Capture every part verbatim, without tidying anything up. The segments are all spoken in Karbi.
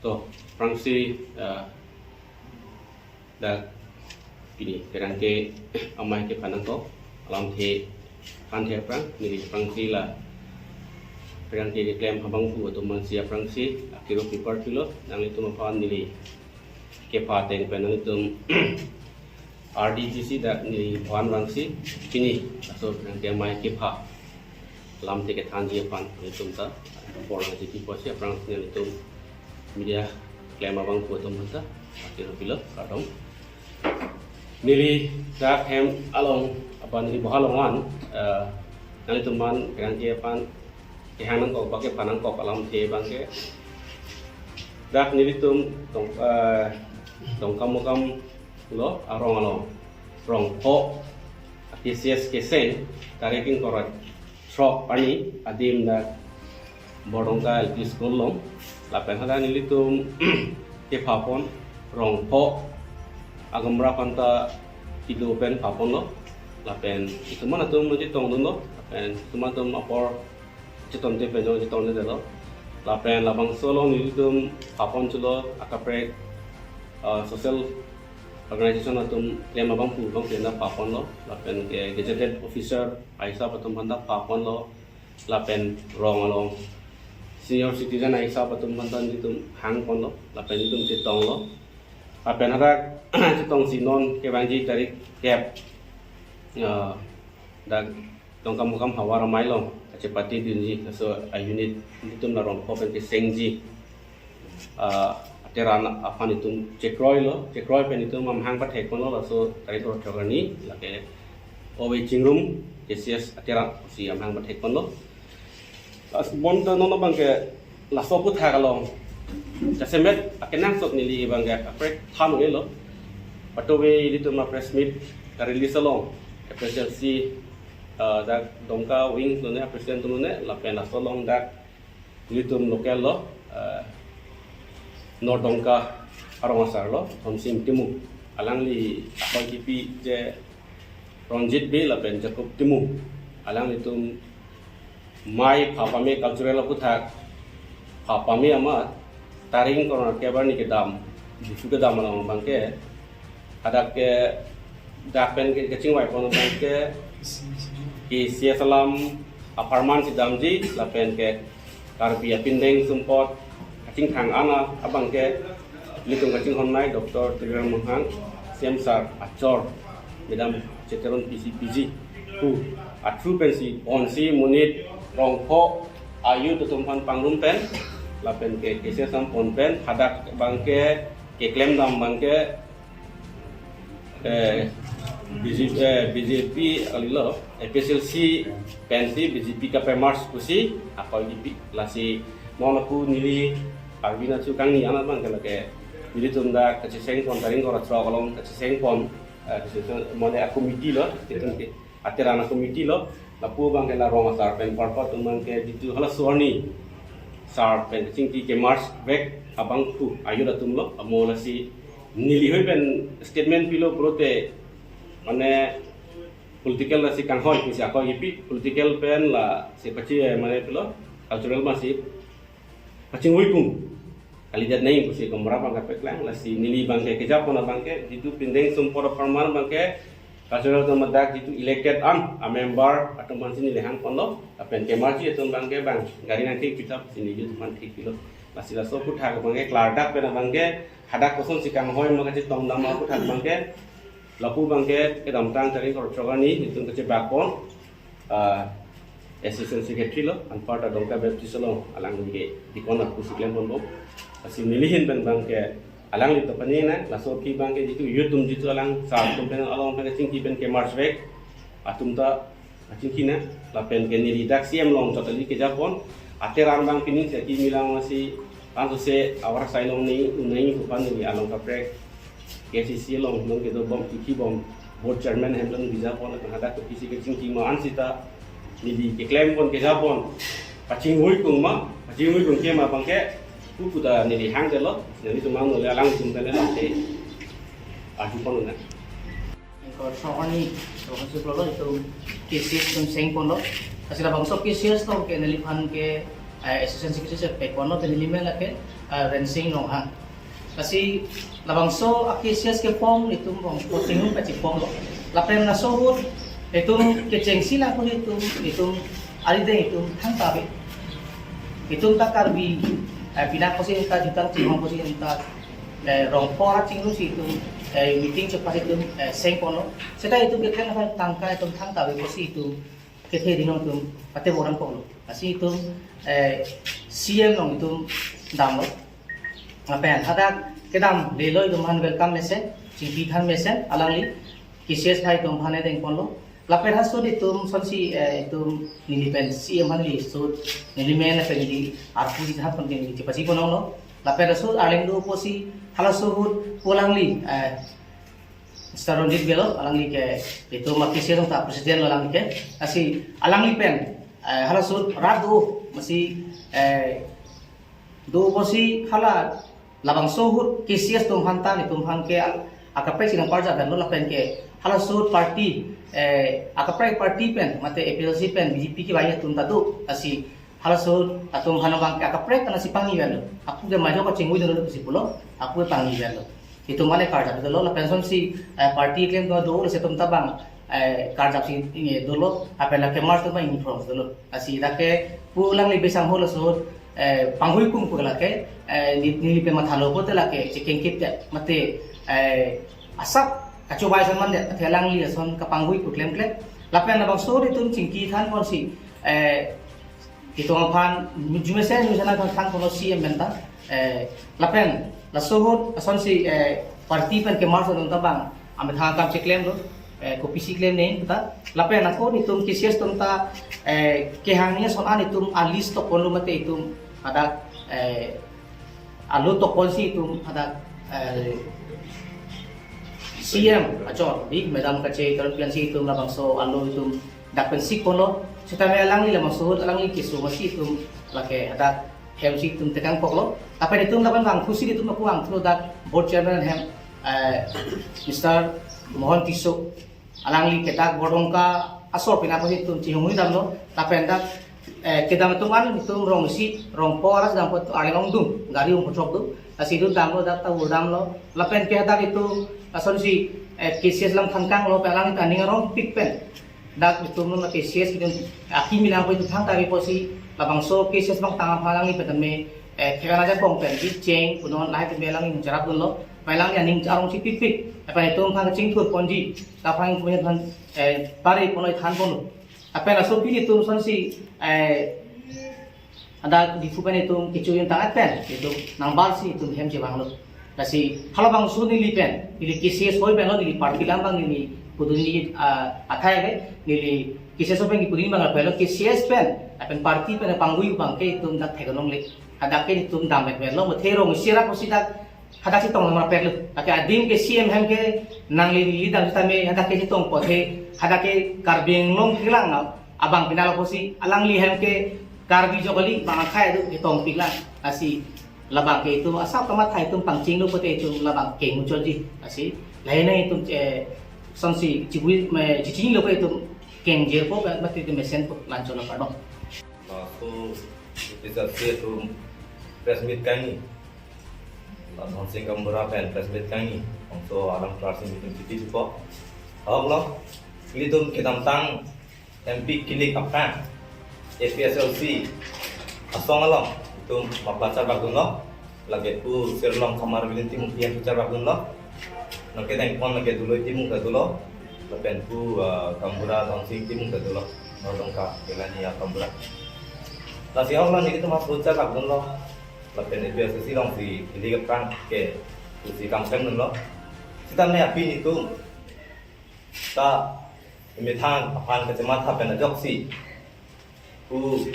To, aphrangsi, eh, dak pini pherangke amei kepha nangkok alamthe, aphrang the aphrang neli aphrangsi la pherangke keklem abangphu atum aphansi aphrangsi akero pipar pilo, nanglitum aphan neli kepha ateng pen nanglitum R D G C dak neli aphan vangsi pini laso pherangke amei kepha alamthe kethanji aphan nanglitum ta apor nangji pu pusi aphrang nanglitum media keklem abangphu atum aphanta akero pilo, kardom. Neli dak hem along, apa, neli boha along an, eh, nanglitum aphan pherangke aphan kehang nangkok, ba kepha nangkok alamthe abangke, dak nelitum Dong, eh, Dongkamukam lo arong along, Rongpho, K C S keseng, tarik ingkoi ra throk arni adim dak Bordongka L P School along, lapen hadak nelitum kephapon, Rongpho agamra aphanta kedo pen phaponlo, lapen ituman atum nangchetongdunlo, lapen ituman atum apor chetongte pen jong chetongte detlo, lapen labangso along nelitum phapon chulo akaprek, uh, social organization atum keklem abangphu abang pen ta phaponlo, lapen ke gazetted officer ahisap atum aphanta phaponlo, lapen rong along senior citizen ahisap atum aphanta nelitum hangponlo, lapen nelitum chetonglo, lapen hadak chetongsi non kevangji tarik kep, eh, dak Dongkamukam havar amei along kachepate dunji laso a-unit nelitum la Rongpho pen kesengji, ah, ateran aphan itum chekroilo, chekroi pen itum amahang pathekponlo, laso tarik ingkoi ra throk arni, lake Ove Chingrum K C S ateran si amahang pathekponlo. Bonta non abangke laso aphuthak along jasemet akenangsot neli abangke kaprek than elo. Patuve ilitum a-press meet ka-release along, F S L C, ah, dak Dongka wing lone, a-president lone, lapen laso along dak ilitum local lo, eh, North Dongka arong asar lo, Thomsing Timung. Alangli akoi kipi je Ronjit Bey lapen Jacob Timung. Alanglitum amei pha pame cultural aphuthak pha pame amat tarik ingkoi ra kep arni kedam, Diphu kedam along abangke, hadak ke dak pen ke kachingvaipon abangke, K C S alam apharman si damji, lapen ke Karbi apindeng sumpot kachingthang an abangke ilitum kachinghon nei Doctor Tuliram Ronghang, C M sir achor, Madam Cheteron P C P G pu a-through pensi ponsi monit Rongpho a-youth atum aphan pangrum pen, lapen ke K C S alam pon pen, hadak abangke keklem dam abangke, eh, B J P, eh, B J P alilo, F S L C pensi B J P kape-merge pusi akoi kipi, lasi non lapu neli arvi nachu kangni an abangke lake nelitum dak kachesengpon, tarik ingkoi ra throk along kachesengpon, eh, kacheseng mane a-committee lo, itum ke ateran a-committee lo, lapu abangke la rong asar pen parpa atum abangke jitu halaso arni sar pen kachingki ke-merge vek abangphu a-youth atum lo, amo lasi neli hoi pen statement pilo pulote, mane political lasi kanghoi pusi akoi kipi, political pen lasi pachi, eh, mane pilo, cultural masi pachingvui kung kalidet nangji pusi komra abang kapeklang, lasi neli abangke kejapon abangke jitu pindeng sumpot apharman abangke cultural atum dak jitu elected an a-member atum aphansi neli hangponlo, lapen ke-merge atum abangke bang gari nangthek pitap si neli atum aphan thek pilo. Lasi laso aphuthak abangke klardak pen abangke hadak kosonsi kanghoi ma kachetong dam aphuthak abangke, lapu abangke kedamtang tarik ingkoi ra throk arni nelitum kachebakpon, ah, Assistant Secretary lo, anparta Dongka Baptist along alangli ke deacon aphusi klemponbom. Lasi neli ahin pen abangke alanglitum pani na, laso aphi abangke jitu youth atum jitu alang sar atum pen along pen kachingki pen ke-merge vek atum ta kachingki na, lapen ke neli dak C M along chot kali kejapon, ateran abang pini se kimi lang masi, langsose awar asai along ni unai uphan neli along kaprek K C C along non kedobom, kikibom, board chairman ahem along bijapon, lapen hadak ke P C kachingki ma an sita neli keklempon kejapon, pachingvui kung ma, pachingvui kung ke ma abangke, pu pu ta neli hangdetlo, nelitum mang nole alangtum pen le lamte arjupon na. Ingkoi ra throk arni, so hansi pulo itum K C S atum sengponlo. Lasi labangso K C S atum ke neliphan ke eh, Assistant Secretary si pekon lo, pen neli men lake, eh, Rensing Ronghang. Lasi labangso a-KCS ke-form itum bong posting room kachi-form lo. Lapen laso ahut itum kechengsi lang ko itum, itum arideng itum thangta ave. Itum ta Karbi, eh, pina kosi ta jutang chimang kosi ta, eh, rongpor achingrum si itum, eh, meeting chepa itum, eh, seng kono. Seta itum keklem aphan tangka itum thangta ave kosi itum kethe dinong itum pate boran koklo. Lasi itum, eh, CEM along itum damlo. Lapen hadak kedam lelo itum aphan welcome mesen, chingki than mesen, alangli KCS aphan itum aphan edeng ponlo. Lapen halaso ahut itum sonsi, eh, itum neli pen CEM aphan neli ahut neli men lapen neli arpu si hap pen neli chepachi ponlonglo. Lapen halaso ahut arleng do pusi halaso ahut pu alangli, eh, Mister Ronjit Bey lo, alangli ke itum a-KCS along ta president lo alangli ke. Lasi alangli pen, eh, halaso ahut rat do, masi, eh, do pusi hala labangso ahut KCS atum aphan ta, itum aphan ke al-, akaprek si nangparjap pen lo lapen ke halaso ahut party, eh, akaprek party pen, mate APHLC pen, BJP kevang atum ta do, lasi halaso ahut atum aphan abang ke akaprek kana si pangni pen lo. Ako ke majok kachingui dolo si pulo, ako ke pangni pen lo. Itum ale karjap dolo, lapen sonsi, eh, party keklem do do, lasi itum ta bang, eh, karjap si ingni dolo, lapen lake march atum bang ingni from dolo. Lasi lake pu alangli besang halaso ahut, eh, panghuikum pu lake, eh, ne-, neli pen mathalo pote lake chekengkip te, mate, eh, asap kachobei ason mande, athe alangli ason kapanghui pu klemklem. Lapen labangso ahut itum chingki than ponsi, eh, itum aphan jumesen jumesen aphan than ponlo CEM pen ta. Eh, lapen laso ahut asonsi, eh, party pen ke-march atum ta bang amethang akam cheklem lo, eh, kopisi klem ne ta. Lapen ako itum KCS atum ta, eh, kehang ni ason an itum a-list tokpon lo mate itum hadak, eh, alo tokpon si itum hadak, eh, CEM achor di Madam Kache Teron Pian si itum labangso alo itum dak pen sik ponlo. Sitame alangli labangso ahut alangli keso masi itum lake hadak hem si itum tekang koklo. Lapen itum lapen bang khusi itum ako angthro dak board chairman hem, eh, Mister Mohon Tisso. Alangli ke dak Bordongka asor pina pusi itum chihung hui damlo. Lapen dak, eh, kedam atum an itum rong isi, rongpo aras dampo arleng ongdung, gari ongpo chok do. Lasi itum damlo dak ta ur damlo. Lapen ke hadak itum asonsi, eh, KCS alam thangkang lo, pen alang ta aning arongpik pen dak itum lo KCS itum akimi nangpo itum thangta ave pusi labangso KCS bang tang aphan alangli petame, eh, thekana jakong pen di cheng punon lahai tame alangli charap dunlo. Pen alangli aning arong si pikpik. Lapen itum aphan chingthur ponji. Lapen itum aphan, eh, pari ponlo than ponlo. Lapen laso ahut itum sonsi, eh, hadak Diphu pen itum kecho jun tang-et pen itum nangbar si itum hem chevanglo. Lasi halabangso ahut neli pen, neli KCS ahoi pen lo, neli party alam bang neli pudun neli, ah, athai ave, neli KCS ahoi pen neli pudun bang pen lo, KCS pen, lapen party pen panghui abang ke itum dak theklongle. Hadak ke itum dam pen lo, mate rong isi ra pusi dak hadak si tong lamar pek lo. Lake adim ke CEM hem ke nangli neli dam sitame hadak ke si tong po the, hadak ke Karbi Anglong kelang abang pina lo pusi alangli hem ke Karbi ajok kali, bang akhai do ketong piklang. Lasi labang ke itum asap kamatha itum pangchinglo pote itum labang ke muchotji. Lasi lainai itum, eh, sonsi chibui, eh, chichinglo ko itum kengjerpo mate itum mesenpo, lanchot lo kardom. Laso episode si itum press meet kangni. La Dhonsing Gaonbura pen press meet kangni. Bangso alam klar si meeting chiti chipo. Ahok lo, ilitum kedamtang MP kilik aphrang APHLC asong along itum mapla charbak dunlo. Lake pu Sirlong Samar Bilinti Mukti hem charbak dunlo. Nangkedeng pon lake Duloi Timung ta dolo. Lapen pu, ah, Gaonbura Dhonsing Timung ta dolo. Bordongka Kelani a-Gaonbura. Lasi ahok lo nelitum aso charbak dunlo. Lapen APHLC along si ili ke prang ke pusi kam klem dunlo. Sitame aphi nelitum ta methang aphan kachematha pen ajoksi pu,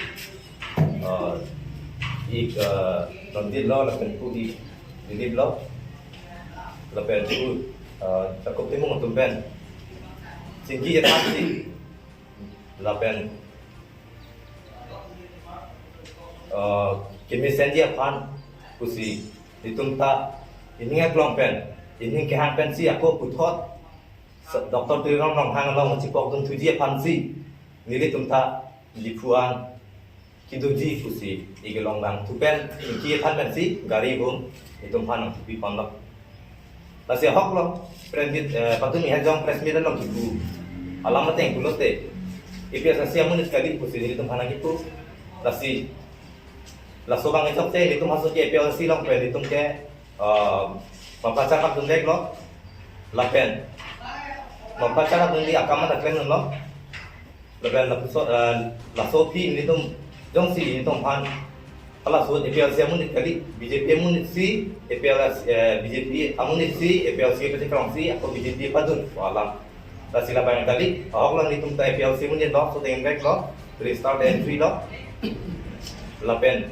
eh, ik, eh, Ronjit lo, lapen pu ik Dilip lo, lapen pu, eh, Jacob Timung atum pen chingki aphan si, lapen, eh, kemesenji aphan pusi itum ta ining aklong pen, ining kehang pen si ako puthot Doctor Tuliram Ronghang along chipok dun thuji aphan si nelitum ta Diphu an kedoji pusi, ike long bang tu pen, iki aphan pensi, gari bom, itum aphan nangpi ponlo. Lasi ahok lo, press meet, eh, patumi hajong press meet along kipu. Alam ateng pulote, A P H L C amonit kali pusi, itum aphan kipu. Lasi, laso bang ejok te, itum haso ke A P H L C along pen, itum ke, eh, mapacharap dundek lo, lapen, mapacharap dundi akam ada klem lo. Lapen lapuson, eh, laso aphi nelitum jongsi nelitum aphan, halaso A P H L C amonit kali, B J P amonit si, A P H L C, eh, B J P amonit si, A P H L C pete krong si, ako B J P padun, walam. Lasi labang kali, ahok lo nelitum ta A P H L C amonit lo, so teng back lo, register entry lo. Lapen,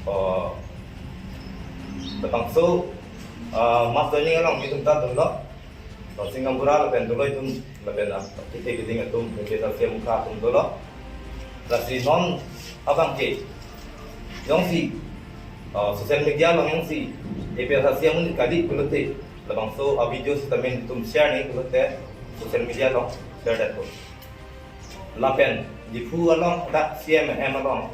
oh, labangso, ah, mass joining along nelitum ta dunlo. Ronsing Gaonbura lapen dolo itum lapen, ah, kete keding atum, kete ta siam ka atum dolo. Lasi non abang ke, jongsi, ah, social media along jongsi, A P H L C amonit kali pulote, labangso a video sitame itum share ni pulote, social media along share det po. Lapen, Diphu along, dak C M M along,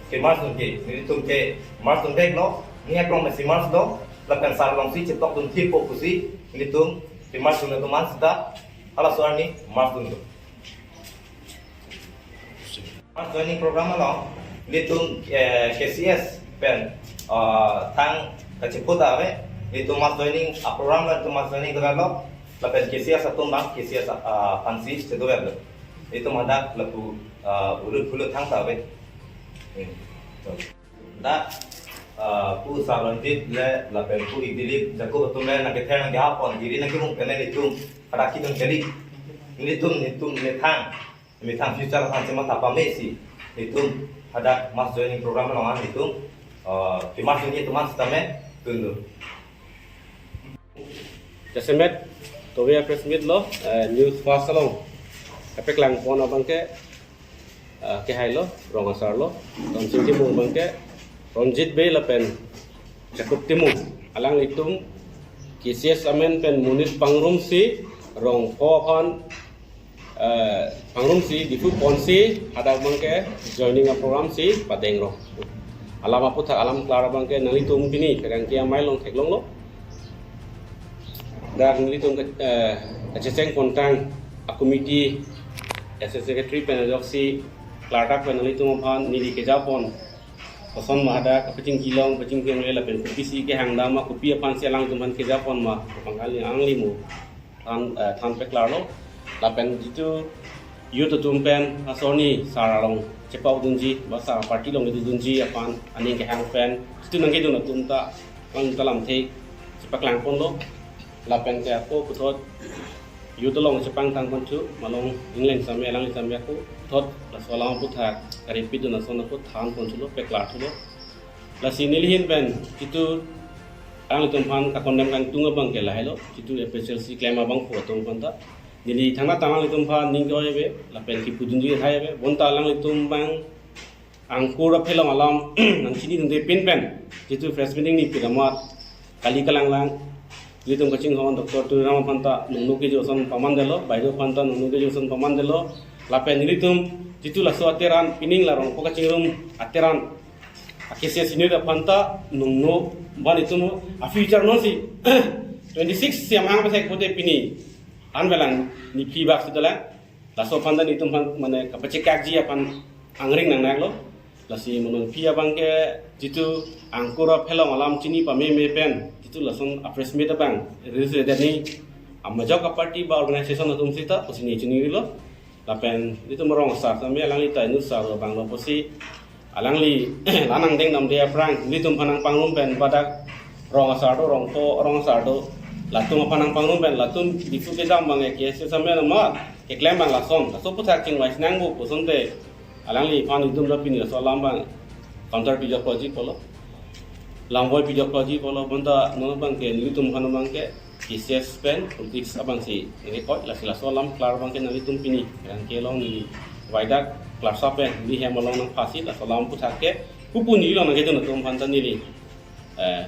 ke march dunke, nelitum ke march dun back lo, ni aklong mesi march lo, lapen sar alongsi chetok dun thip po pusi, nelitum, ke march dun atum an sita, halaso arni march dunlo. Mass joining program along, nelitum, eh, K C S pen, ah, thang kachepu ta ave, nelitum mass joining, ah, program lo, nelitum mass joining ta lo, lapen K C S atum bang, K C S, ah, aphansi chedo lo. Itum hadak lapu, ah, ulut pulut thang ta ave. Hmm. Dak, ah, pu Sar Ranjit le, lapen pu Dilip Jacob atum le, nangkether nangkehap pon, diri nangkemung pen nelitum, hadak kedun kali. Nelitum, nelitum methang, methang future aphan chematha pame si, nelitum hadak mass joining program along an nelitum, ah, ke march joining atum an sitame dunlo. Jasemet, tobe a press meet lo, eh, News First along kapaklang pon abang ke, eh, kehai lo, rong asar lo, Ronsing Timung abang ke, Ranjit Bey lapen Jacob Timung, alanglitum K C S amen pen monit pangrumsi, rong pho aphan, eh, pangrumsi, Diphu ponsi, hadak abang ke joining a program si padeng lo. Alam aputhak alam klar abang ke nanglitum pini, kadang ke amei along theklong lo. Dak nanglitum ke, eh, kachecheng pontang a committee, S S secretary pen ajoksi klardak pen nanglitum aphan neli keja pon. Koson ma hadak kapachingki long, pachingki long le lapen kopisi kehang dam ma, kopi aphansi alangtum aphan keja pon ma, pangkal angli mo. Than, eh, than paklar lo. Lapen jitu youth atum pen ason ni sar along chepa-ok dunji, ba sar party along kedo dunji aphan aning kehang pen, jitu nangkedun atum ta, alang ta lamthe chepaklang pon lo. Lapen ke ako puthot youth along chepangthang pon thu, malong ingleng same, alang same ako puthot, laso alam aputhak, karipidun ason ako than pon thulo, paklar thulo. Lasi neli ahin pen, jitu alanglitum aphan ka-condemn kangtung abang ke lahai lo, jitu A P H L C klem abangphu atum aphan ta. Neli thangnat alanglitum aphan ning ke-oi ave, lapen kipudunji hai ave, bonta alanglitum abang angkur aphelong alam nangchinidunde pin pen, jitu press meeting ni pidamar kali kalanglang, nelitum kachinghon Doctor Tuliram aphan ta nungno kejo ason pamandetlo, Baido aphan ta nungno kejo ason pamandetlo, lapen nelitum jitu laso ateran, pining la rongpo kachingrum ateran, a K C S unit aphan ta nungno ban itum a future non si twenty-six si amang pesek pute pini an velang ni phi bak si dolang. Laso aphan ta nelitum aphan mane kapachekakji aphan angring nangnaklo. Lasi monon phi abang ke jitu angkur aphelong alam chini pameme pen jitu lason a press meet abang release redet ni amajok a party ba organization atum sita pusi neli chinilo. Lapen nelitum rong asar tame alangli ta inut sar abang lo pusi alangli la nangdeng damde aphrang nelitum aphan nangpangrum pen ba dak rong asar do, rong pho, rong asar do, latum aphan nangpangrum pen latum Diphu kedam abang ke K S S amen ma keklem abang lason, laso aputhak chingvai si nangpo puson te alangliphan itum ta pini laso alam abang counter pijokloji pulo, lamvoi pijokloji pulo, bonta non abang ke nelitum aphan abang ke K C S pen politics abang si nangkoi, lasi laso alam klar abang ke nanglitum pini, yang kelong neli vaidak klarsa pen neli hem along nangphasi, laso alam aputhak ke pupu neli along nangkedun atum aphan ta neli, eh,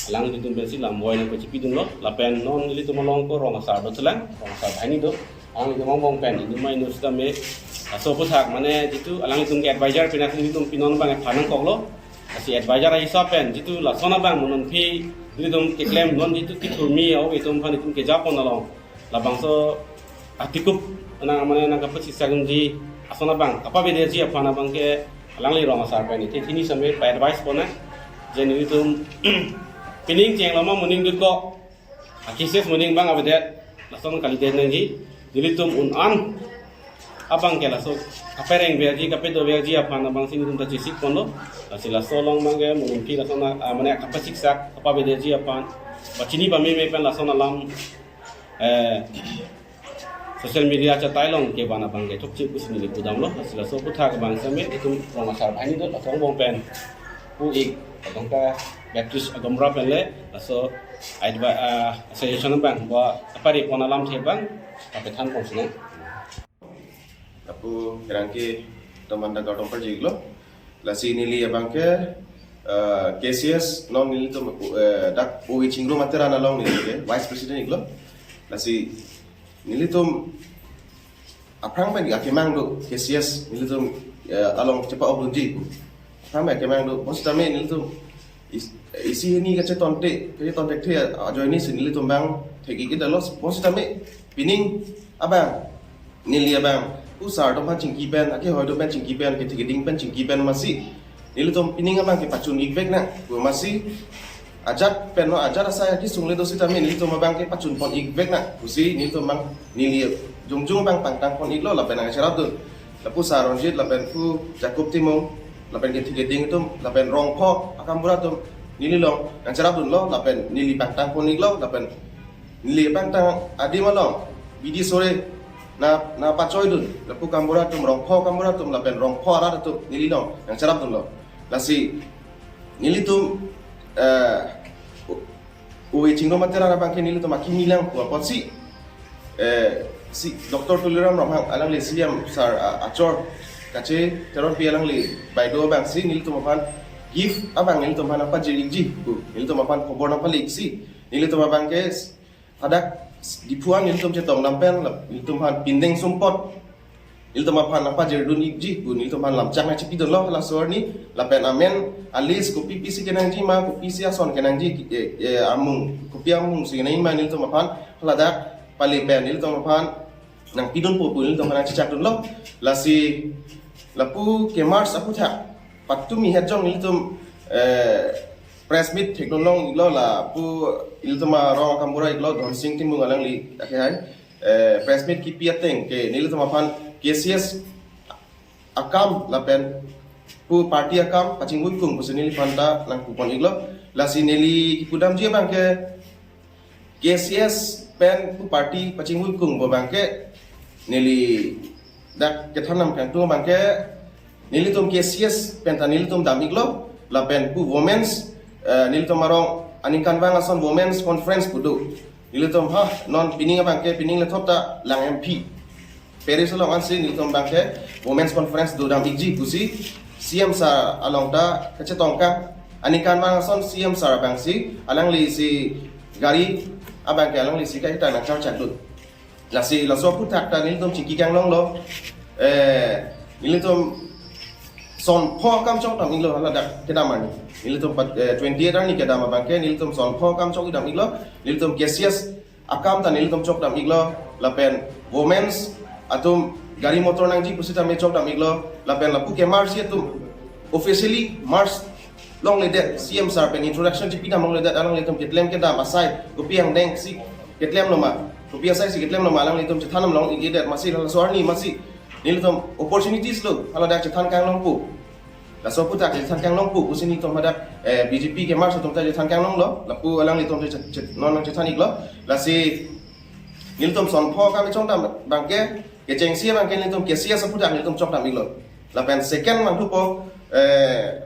alanglitum pensi lamvoi nangpachipidunlo, lapen non nelitum along ko rong asar do chelang, rong asar banghini do, alanglitum angbong pen inut ma inut sitame Laso aphuthak mane jitu alanglitum ke advisor pensi nelitum pinon abang phan nangkoklo. Lasi advisor ahisap pen jitu lason abang mo non aphi nelitum keklem non jitu kithurmi awi atum aphan itum kejapon along labangso atikup nang mane nangkapachiksak unji ason abang kapavedetji aphan abang ke alangli rong asar pen ite hini same pa-advice pon nang. Je nelitum pining chengloma moning dutko, a-cases moning abang avedet, lason kalidet nangji, nelitum un-an abang ke laso kapereng verji, kapedo verji aphan abangsi nelitum ta chesik ponlo. Lasi laso along abang ke mo non aphi lason a, a, mane kapachiksak, kapavedetji aphan pachini pameme pen lason alam, eh, social media achatai along kevan abang ke chokche pusi neli pudamlo. Lasi laso aphuthak abang same itum rong asar banghini do, laso angbong pen pu ik Adongka Baptist Agamra pen le laso advi-, ah, suggestion abang ba apari pon alamthe abang kapethan pon sinang. Lapu kerang ke teman dak kardom parji iklo. Lasi neli abang ke, eh, K C S non nelitum, eh, dak Uwi Chingrum Ateran along neli ke vice president iklo. Lasi nelitum aphrang pen akemang do K C S nelitum, eh, along chepa-ok dunji. Aphrang pen akemang do. Bonsitame nelitum is-, isi hini kachetonte, kachetonte the ajoine si nelitum abang thek-ik-et lo. Bonsitame pining abang, neli abang, pu sar atum aphan chingki pen, akehoi atum pen chingki pen, kethe keding pen chingki pen masi nelitum pining abang ke pachun-ikvek nang pu masi ajat pen no ajat asai akesung le do sitame nelitum abang ke pachun pon-ikvek nang pusi nelitum abang neli jongjong abang pangtang pon-iklo lapen nangcherapdun. Lapu sar Ronjit lapen pu Jacob Timung lapen kethe keding atum lapen rongpho akambura atum neli along nangcherapdunlo lapen neli pangtang pon-iklo lapen neli pangtang adim along bidi sore na, napachoidun, lapu kambura atum, rongpho kambura atum lapen rongpho arat atum neli along nangcherapdunlo. Lasi nelitum, eh, U-, Uwi Chingrum Ateran abang ke nelitum akimi lang pu apotsi, eh, si Doctor Tuliram Ronghang alangli C M sar, ah, achor kacheteronpi alangli baido abangsi nelitum aphan gift abang nelitum aphan nangpajir-ikji pu nelitum aphan khobor nangpale-iksi. Nelitum abang ke hadak Diphu an nelitum chetongdam pen lap-, nelitum aphan pindeng sumpot nelitum aphan nangpajirdun-ikji pu nelitum aphan lamchak nangchipidunlo halaso arni lapen amen a-list kopi pisi kenangji ma, kopisi ason kenangji, eh, eh, amung, kopi amung si kenangji ma nelitum aphan haladak pale pen nelitum aphan nangpidunpo pu nelitum aphan nangchechakdunlo. Lasi lapu ke-march aphuthak patumi het jong nelitum, eh, press meet thekdun long-iklo, lapu ilitum arong akambura iklo Dhonsing Timung alangli akehai, eh, press meet kipi ateng ke nelitum aphan K C S akam lapen pu party akam pachingvui kung pusi neliphan ta nangpupon-iklo. Lasi neli kipudamji abang ke K C S pen pu party pachingvui kung pu abang ke neli dak kethan nangkangtung abang ke nelitum K C S pen ta nelitum dam-iklo lapen pu women's, eh, nelitum arong aningkanvang ason women's conference pu do. Nelitum ha non pining abang ke pining lethot ta Lang M P Paris along ansi nelitum abang ke women's conference dodam-ikji pusi C M sir along ta kachetongkang. Aningkanvang ason C M sir abangsi alangli si gari abang ke alangli si kahita nangcharchak dun. Lasi laso aphuthak ta nelitum chingki kanglonglo. Eh, nelitum son pho akam chokdam-iklo haladak kedam arni. Nelitum pat, eh, twenty-eight arni kedam abang ke nelitum son pho akam chokdam-iklo. Nelitum K C S akam ta nelitum chokdam-iklo lapen women's atum gari motor nangji pusi tame chokdam-iklo lapen lapu ke-march atum officially march longledet C M sir pen introduction chipidam longledet alanglitum keklem kedam asai kopi angdeng si keklem loma, kopi asai si keklem loma alanglitum chethan nang long-ikdet masi laso arni masi nelitum opportunities lo haladak chethan kanglongpo. Laso aphuthak chethan kanglongpo pusi nelitum hadak, eh, B J P ke-march atum ta chethan kanglonglo, lapu alanglitum chet-, chet-, non nangchethan-iklo. Lasi nelitum son pho akam chokdam abang ke, kechengsi abang ke nelitum K C S aphuthak nelitum chokdam-iklo. Lapen second abang thupo, eh,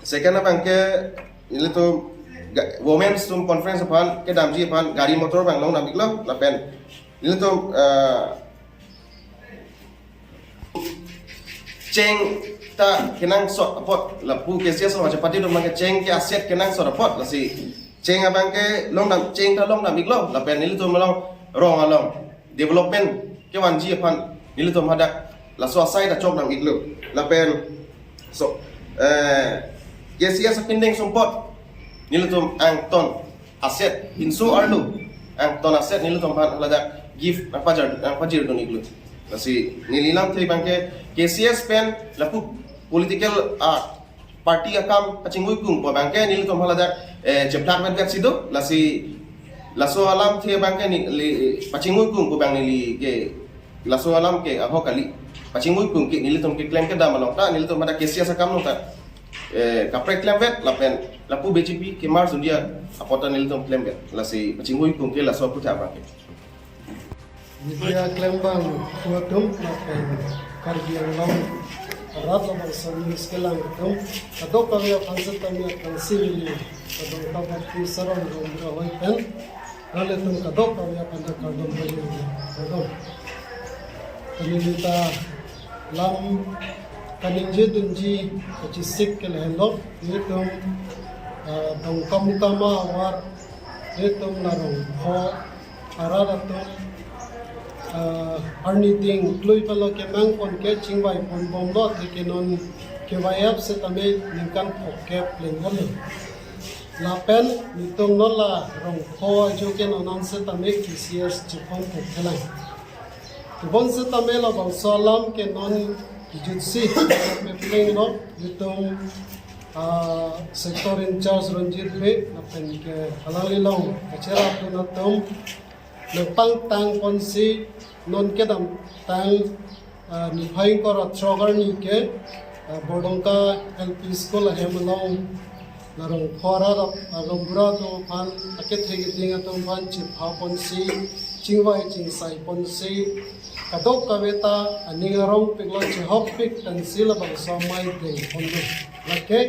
second abang ke nelitum ga-, women's atum conference aphan kedamji aphan gari motor abang longdam-iklo. Lapen nelitum, eh, cheng ta kenangsot apot lapu K C S along chepatidun abang ke cheng ke aset kenangsot apot lasi cheng abang ke longdam, cheng ta longdam-iklo lapen nelitum along rong along development kevanji aphan nelitum hadak Laso asai ta chok dam iklo. Lapen so eh, K C S apindeng sumpot nelitum angton aset pinso arlo angton aset nelitum aphan ladak gift nangpajar nangpajirdun iklo. Lasi neli lamthe abangke K C S pen lapu political ah, party akam pachingvui pung pu abangke nelitum aphan ladak eh, cheplak vet vet si do. Lasi laso alamthe abangke neli pachingvui pung pu abang neli ke laso alam ke ahok kali. Pachingvui pung ke nelitum keklem kedam along ta nelitum pada K C S akam along ta eh, kaprek klem vet lapen lapu B J P ke mar sundia apot ta nelitum klem vet. Lasi pachingvui pung ke laso aphuthak abangke. Media klembang atum lapen Karbi Anglong arat labangso news kelang atum kadokave aphan setame aphan si neli Kadokave Baptist Sarong Gaonbura ahoi pen nanglitum kadokave aphan ta kardom pajir, kardom. Neli ta lam kaningje dunji kachesik ke lahenlo, nelitum ah, Dongkamukam ahavar, nelitum la Rongpho arat atum ah, arni ding klui palo kemang pon ke chingvai pon bomlo, atheke non kevai ap setame ningkan phokep pleng halo. Lapen nelitum non la Rongpho ajo ke non an setame K C S chepon thek thelang. Tebon setame labangso alam ke non kejutsi me plenglo, nelitum ah, sector in charge Ranjit Bey lapen ke alangli along kacherapdun atum nangpangtang ponsi non kedamtang ah, niphai ingkoi ra throk arni ke ah, Bordongka L P School ahem along la Rongpho arat ah, Rongpho arat atum aphan akethe keding atum aphan chepha ponsi chingvai chingsai ponsi kadokave ta aning arongpiklo, chehokpik pensi labangso amei deng ponlo. Lake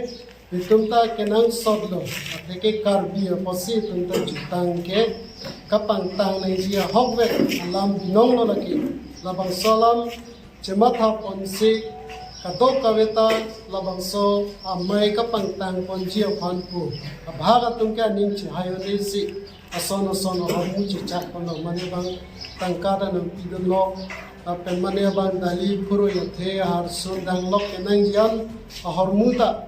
itum ta kenangsotlo, atheke Karbi apotsi itum ta jutang ke kapangtang nangji ahok vet alam binonglo lake. Labangso alam chematha ponsi kadokave ta labangso amei kapangtang ponji aphan pu abhag atum ke aning chehai un-esi ason ason ahormu chechak ponlo, mane abang tangka ta nangpidunlo, lapen mane abang dali phurui athe aharsun danglok kenangji an ahormu ta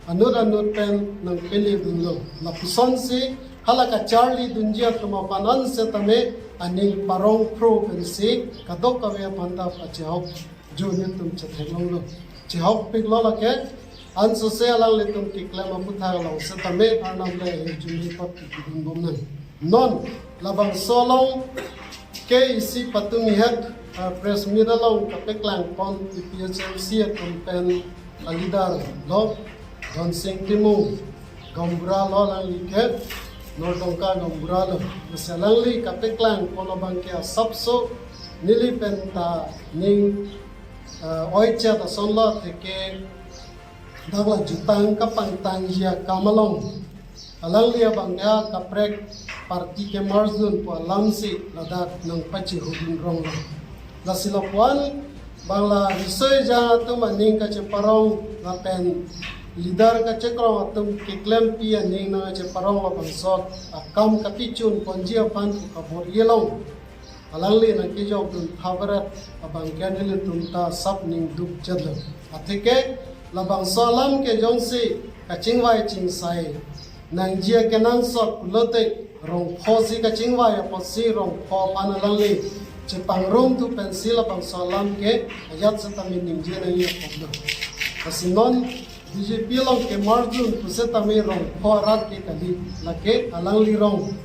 anut anut pen nangpele dunlo. Lapusonsi hala kacharli dunji atum aphan an setame aning parong phro pensi kadokave aphan ta pachehok jo nelitum chetheklonglo. Chehokpiklo lake, ansose alanglitum keklem aphuthak along setame Arnam le hirjume pat kipidun bomnang. Non labangso along ke isi patum ihek ah, press meet along kapeklang pon P P H L C atum pen a leader lo, Dhonsing Timung Gaonbura lo, alangli ke North Dongka Gaonbura lo. Lasi alangli kapeklang pon abangke asapso neli pen ta ning ah, oichet asonlo, atheke dak la jutang kapangtangji akam along alangli abang ya kaprek party kemarjun pu alamsi ladak nangpachihudun ronglo. Lasi lapu-an bang la riso ejang atum aning kacheparong lapen leader kachekrong atum keklempi aning nangkacheparong labangso akam kapichun ponji aphan pu kabor-i along alangli nangkejokdun tha beret abangke nelitum ta sap ning dukchetlo. Atheke labangso alam ke jongsi kachingvai chingsai nangji akenangsot pulote Rongpho si kachingvai apotsi Rongpho aphan alangli chepangrum thu pensi labangso alam ke ajat setame ningje nangji apotlo. Lasi non B J P along kemarjun pu setame Rongpho arat ke kali, lake alangli rong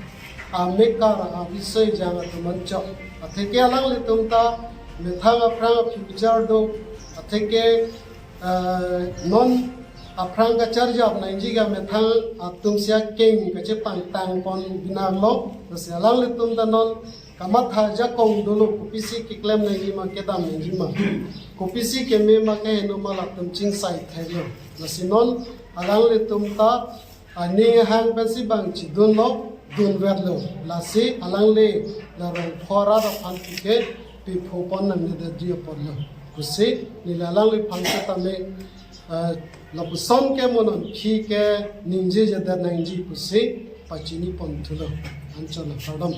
amekar avisoi jang atum anchot. Atheke alanglitum ta methang aphrang a-future do, atheke ah, non aphrang kacharjap nangji ke methang atum si akeng kachepangtang pon binanglo. Lasi alanglitum ta non kamatha jakong dolo, kopisi keklem nangjima, kedam nangjima, kopisi keme ma keheno ma latum chingsai theklo. Lasi non alanglitum ta aning ahang pensi bang chidunlo, dunvetlo. Lasi alangli la Rongpho arat aphan pu ke pipho pon nangledetji apotlo pusi neli alangliphan setame ah, lapuson ke mo non khi ke ningjejedet nangji pusi pachini pon thulo. Anchot lo, kardom.